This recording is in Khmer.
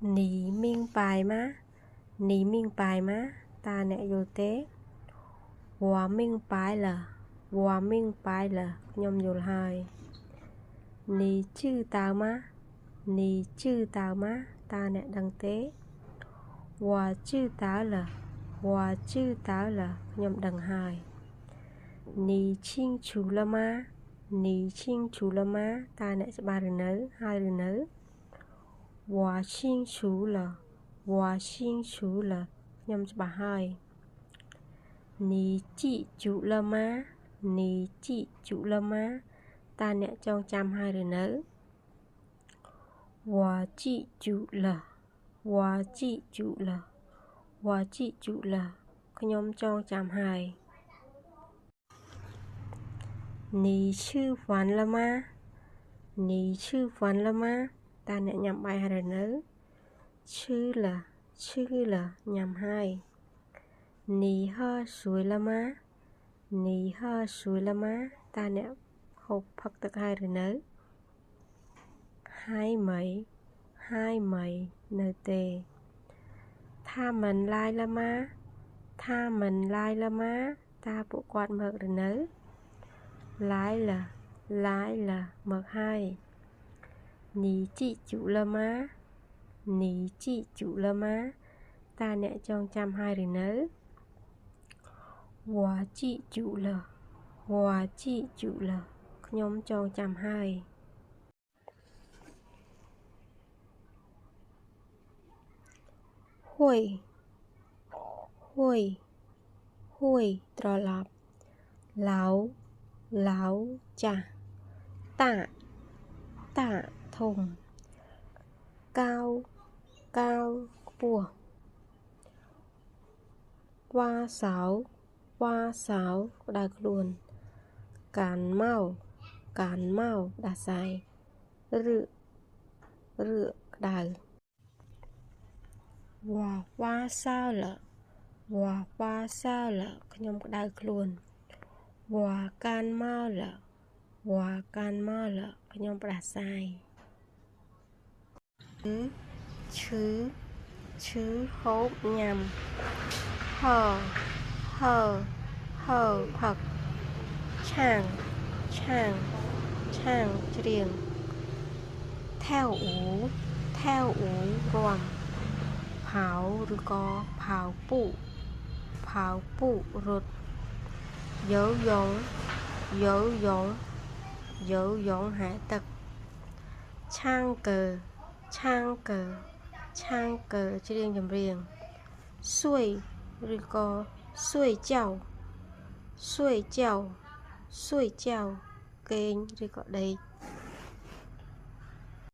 你明白吗你明白吗តើអ្នកយល់ទេ我明白了我明白了ខ្ញុំយល់ហើយ你知道吗你知道吗តើអ្នកដឹងទេ我知道了我知道了ខ្ញុំដឹងហើយ你清楚了吗你清楚了吗តើអ្នកច្បាស់ឬនៅហើយឬនៅ我清楚了我清楚了ខ្ញុំច្បាស់ហើយ你记住了吗你记住了吗តើអ្នកចងចាំហើយឬនៅ我记住了我记住了我记住了ខ្ញុំចងចាំហើយ你吃饭了吗你吃饭了吗តើអ្នកញ៉ាំបាយហើយឬនៅ吃了吃了ញ៉ាំហើយ你喝水了吗你喝水了吗តើអ្នកហូបផឹកទឹកហើយឬនៅហើយមីហើយមីនៅទេ他们来了吗他们来了吗តើពួកគាត់មកឬនៅ来了来了មកហើយ你记住了吗你记住了吗តើអ្នកចងចាំហើយឬនៅ我记住了我记住了ខ្ញុំចងចាំហើយហួយហួយហួយត្រឡប់ឡៅឡៅចាស់តាតាធំកៅកៅខ្ពស់វ៉ាសៅវ៉ាសៅក្តៅខ្លួនកានមកកានមកដាសាយឬឬក្តៅវ៉ាវ៉ាសៅលវ៉ាវ៉ាសៅលខ្ញុំក្តៅខ្លួនវ៉ាកានមកលវ៉ាកានមកលខ្ញុំផ្ដាសាយឈឺឈឺហូបញ៉ាំហឺហឺហឺផឹកឆាងឆាងឆាងច្រៀងថែវអ៊ូថែវអ៊ូរាំផៅឬក៏ផៅពុផៅពុរត់យោយ៉ងយោយ៉ងយោយ៉ងហែទឹកឆាងកើឆាងកើឆាងកើច្រៀងចម្រៀងសួយឬក៏សួយចៅសួយចៅសួយចៅគេងឬក៏ដេក